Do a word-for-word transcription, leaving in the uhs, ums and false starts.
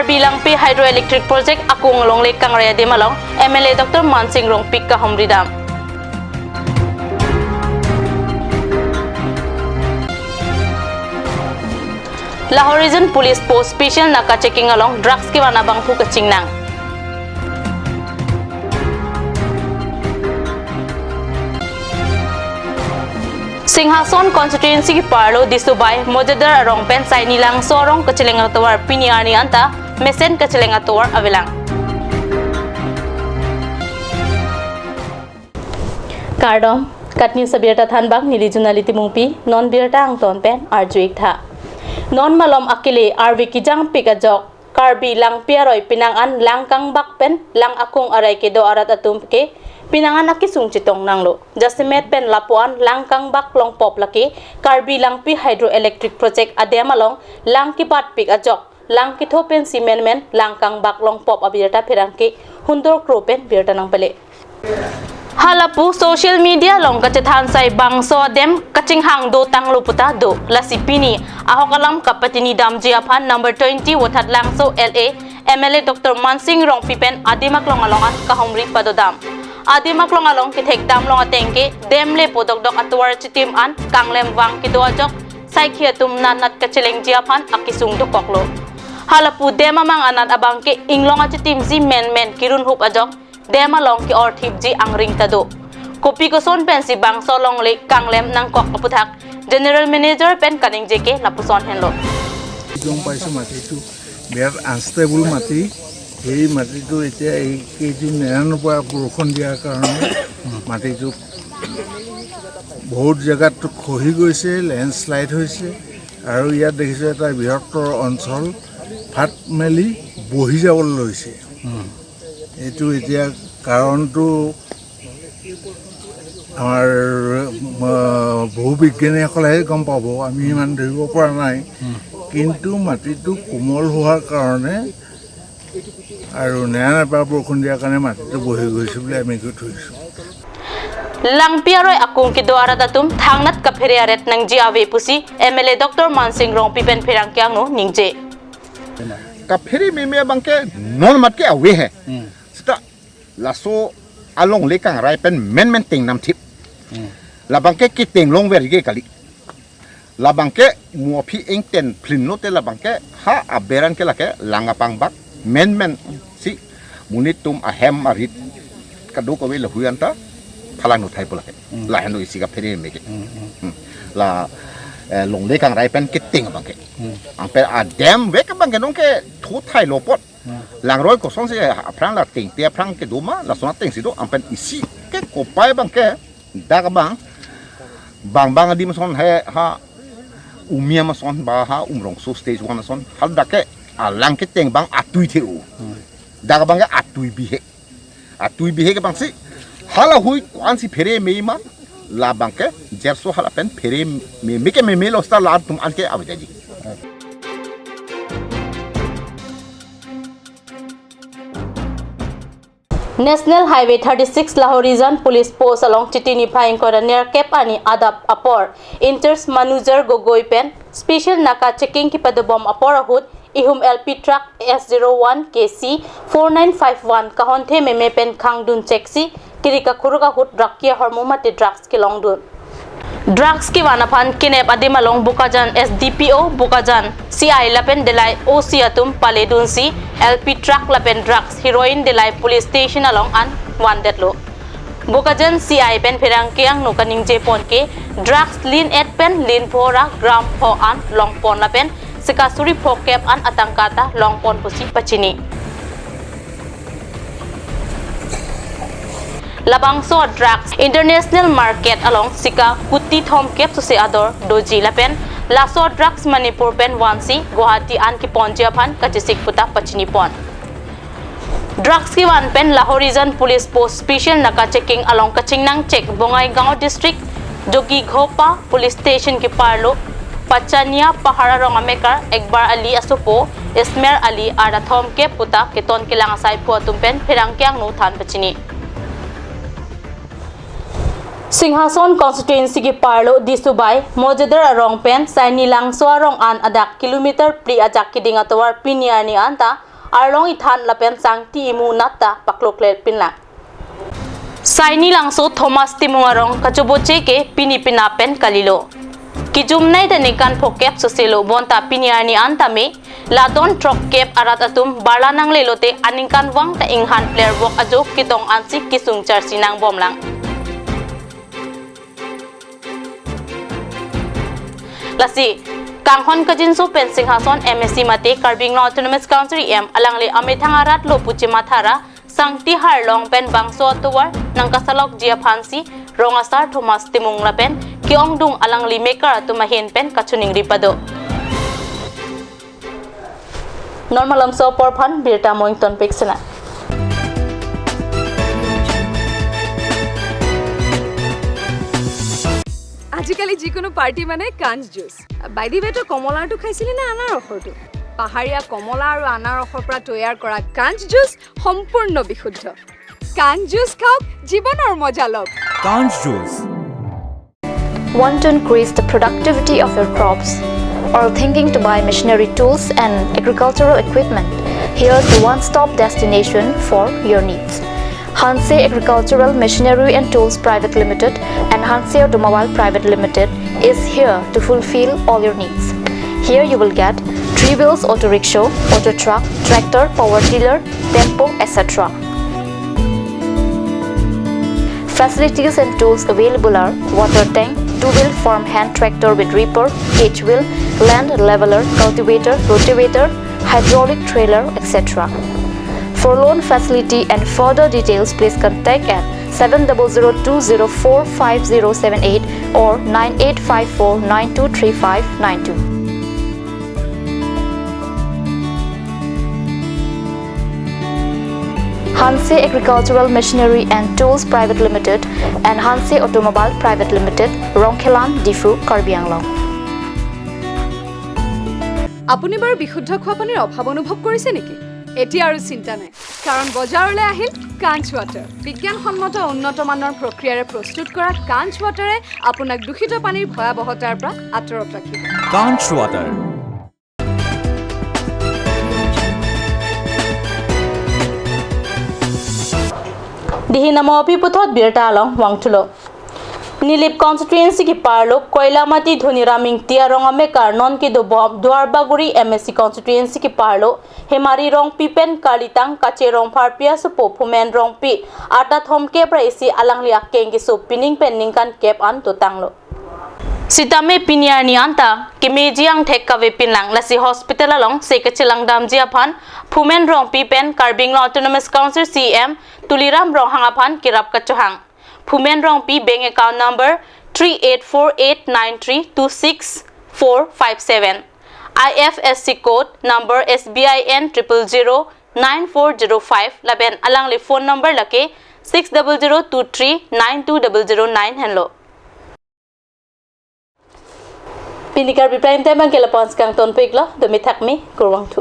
Karbi Langpi Hydroelectric Project akung alongle kangrai adim along M L A Doctor Mansing Rongpi kahumri dam. Lahorijan Police Post Special Naka Checking along drugs kevan abangphu kachingnang. Singhason Constituency keparlo Disubai Mojadar arong pen Saini Langso arong kacheleng atovar pini arni anta mesen kacheleng atovar avelang. Kardom, KAT News abirta thanbak neli Junali Timungpi, non birta angton pen arju-ik tha. Non malom akele arve kejangpik ajok Karbi Langpi aroi penang an lang kangbak pen lang akung arai kedo arat atum ke penang an akesung chetong nanglo. Jasemet pen lapu-an lang kangbak longpop lake Karbi Langpi Hydroelectric Project adem along lang kebatpik ajok lang ketho pensi menmen lang kangbak longpop abirta pherangke Hundor Kro pen birta nangpale. Halapu social media along kachethan sai bangso adem kachinghang dotanglo puta do. Lasi pini ahok alam kapatini damji aphan number twenty Vothatlangso L A M L A Doctor Mansing Rongpi pen adim aklong along an kahumri padodam. Adim aklong along kethek damlong ateng ke dem le podokdok atovar chitim an kanglem vang kedo ajok saikhi atum natnat kachelengji aphan akesung dokoklo. Halapu dem amang anat abang ke inglong achitimji menmen kerun hup ajok dem along ke-orthipji angring ta do. Kopi koson pensi bangso alongle kanglem nangkok aputhak General Manager pen kaningje ke lapuson henlo. একদম পাইছোঁ মাটিটো বিৰাট আনষ্টেবল মাটি। সেই মাটিটো এতিয়া এই কেইদিন নেৰানেপেৰা বৰষুণ দিয়াৰ কাৰণে মাটিটো বহুত জেগাত খহি গৈছে, লেণ্ডশ্লাইড হৈছে আৰু ইয়াত দেখিছোঁ এটা বৃহত্তৰ অঞ্চল ফাট মেলি বহি যাবলৈ লৈছে। এইটো এতিয়া কাৰণটো আমাৰ, আহ, ভূবিজ্ঞানীসকলেহে গম পাব, আমি ইমান ধৰিব পৰা নাই। কিন্তু মাটিটো কোমল হোৱাৰ কাৰণে আৰু নেৰানেপেৰা বৰষুণ দিয়াৰ কাৰণে মাটিটো বহি গৈছে বুলি আমি কৈ থৈছোঁ। Langpi aroi akung kedo arat atum thangnat kaphere aret nangji ave pusi M L A Doctor Mansing Rongpi pen pherangke angno ningje. Kaphere meme abang ke non mat ke ave he. Seta laso alongle kangrai pen menmen tengnam thip. Labang ke keteng longverji kali. Labang ke mo aphi ingten phlin lote labang ke ha aberan ke lake lang apangbak menmen si monit atum ahem arit kadokave lahui anta phalang nuthai pu lake. Lahenlo isi kaphere meme ke. Hmm. La, eh, longle kangrai pen keteng abang ke. Anpen adem vek abang ke nonkethekthe lo apot. Langroi kosonsi aphrang la tengte aphrang kedo ma, lason atengsi do, anpen isi ke kopai abang ke, dak abang, bang bang adim ason he, ha, Umiam ason, ba ha, Umrongso stage one ason, haladak ke, alang keteng abang atui the-o. Dak abang ke atui bihek. Atui bihek abangsi, halahui ko-ansi phere meme ma, labang ke, jerso hala pen phere meme ke memelo seta latum an ke avedaji. National Highway thirty-six Lahorijan Police Post along Chiti niphai ingkoi ra nerkep arni adap apor, in-charge Manujar Gogoi pen special naka checking kepadobom apor ahut ihum L P truck S zero one K C four nine five one kahonthe meme pen khangdun check si kiri kakhuruk ahut drak ke ahormu mate drugs kelongdun. Drugs kevan aphan kenep adim along Bokajan S D P O, Bokajan C I lapen Delai O C atum paledunsi L P truck lapen drugs heroin Delai Police Station along an vandetlo. Bokajan C I pen pherangke angno kaningje pon ke drugs lin et pen lin pho ra gram pho an longpon lapen sika suri phokep an atangka ta longpon pusi pachini. Labangso drugs international market along sika kuti thomkep sose ador doji lapen laso drugs Manipur pen vansi Guwahati an keponji aphan kachesik puta pachini pon. Drugs kevan pen Lahorijan Police Post special naka checking along kachingnang check Bongaigaon District Jogighopa Police Station keparlo Pachania Pahar arong amekar Akbar Ali asopo Ismail Ali arta thomkep puta keton kelang asaiphu atum pen pherangke angno than pachini. Singhason constituency keparlo Disubai Mojadar arong pen Saini Langso arong an adak kilometer phli ajak keding atovar pini arni anta arlong ithan lapen sangti imu nat ta pakloklet pinlang. Saini Langso Thomas Timung arong kachoboche ke pini penap pen kalilo. Kejumnei ta ningkan phokep soselo bonta pini arni an tame la don throkkep arat atum barla nangle lote aningkanvang ta inghan plervok ajo ketong ansi kesung charsi nangbomlang. Lasi kanghon kajinso pen Singhason M A C mate Karbi Anglong Autonomous Council E M alangli amethang arat lo pu chematha ra sangti harlong pen bangso atovar nangkasalokji aphansi rong asar Thomas Timung lapen ke-ongdung alangli mekar atum ahin pen kachiningri pado. Non malomso apor aphan birta mo ingtonpik sena. আজিকালি যিকোনো পাৰ্টি মানে কাঞ্চ juice. By the ৱে, তই কমলাৰটো খাইছিলি নে আনাৰসৰটো? পাহাৰীয়া কমলা আৰু আনাৰসৰ পৰা তৈয়াৰ কৰা কাঞ্চ জুচ সম্পূৰ্ণ বিশুদ্ধ। কাঞ্চ জুচ খাওক, জীৱনৰ মজা লওক। Kanch juice. Want to increase the productivity of your crops? Or thinking to buy machinery tools and agricultural equipment? Here's the one-stop destination for your needs. Hanse Agricultural Machinery and Tools Private Limited and Hanse Automobile Private Limited is here to fulfill all your needs. Here you will get three wheels auto rickshaw, auto truck, tractor, power tiller, tempo, et cetera. Facilities and tools available are water tank, two-wheel farm hand tractor with reaper, cage wheel, land leveler, cultivator, rotavator, hydraulic trailer, et cetera. For loan facility and further details, please contact at seven double zero two zero four five zero seven eight or nine eight five four nine two three five nine two. Hanse Agricultural Machinery and Tools Private Limited and Hanse Automobile Private Limited, Rongkhelan, Diphu, Karbi Anglong. আপুনি বাৰু বিশুদ্ধ খোৱা পানীৰ অভাৱ অনুভৱ কৰিছে নেকি? এতিয়া আৰু চিন্তা নাই, কাৰণ বজাৰলৈ আহিল কাঞ্চ ৱাটাৰ। বিজ্ঞানসন্মত উন্নত মানৰ প্ৰক্ৰিয়াৰে প্ৰস্তুত কৰা কাঞ্চ ৱাটাৰে আপোনাক দূষিত পানীৰ ভয়াৱহতাৰ পৰা আঁতৰত ৰাখিব। Kanch water. Dihi namo aphi puthot birta along vangthulo. Nilip constituency keparlo Koilamati Dhoniram Ingti arong amekar non kedobom Duarbagori M A C constituency keparlo Hemari Rongpi pen kalitang kache Rongpharpi asopo Phumen Rongpi arta thomkep ra isi alangli akeng keso pining pen ningkan kep an dotanglo. Sitame pini arni anta kemeji angthek kave pinlang, lasi hospital alongsi kachelang damji aphan Phumen Rongpi pen Karbi Anglong Autonomous Council C E M Tuliram Ronghang aphan kerap kachohang. Phumen Rongpi bank account number three eight four eight nine three two six four five seven, I F S C code number S B I N triple zero nine four zero five lapen alangli phone number lake six double zero two three nine two double zero nine henlo. Pini Karbi Prime Time abangke lapu-an si kangtonpiklo, dome thakme, kurvangthu.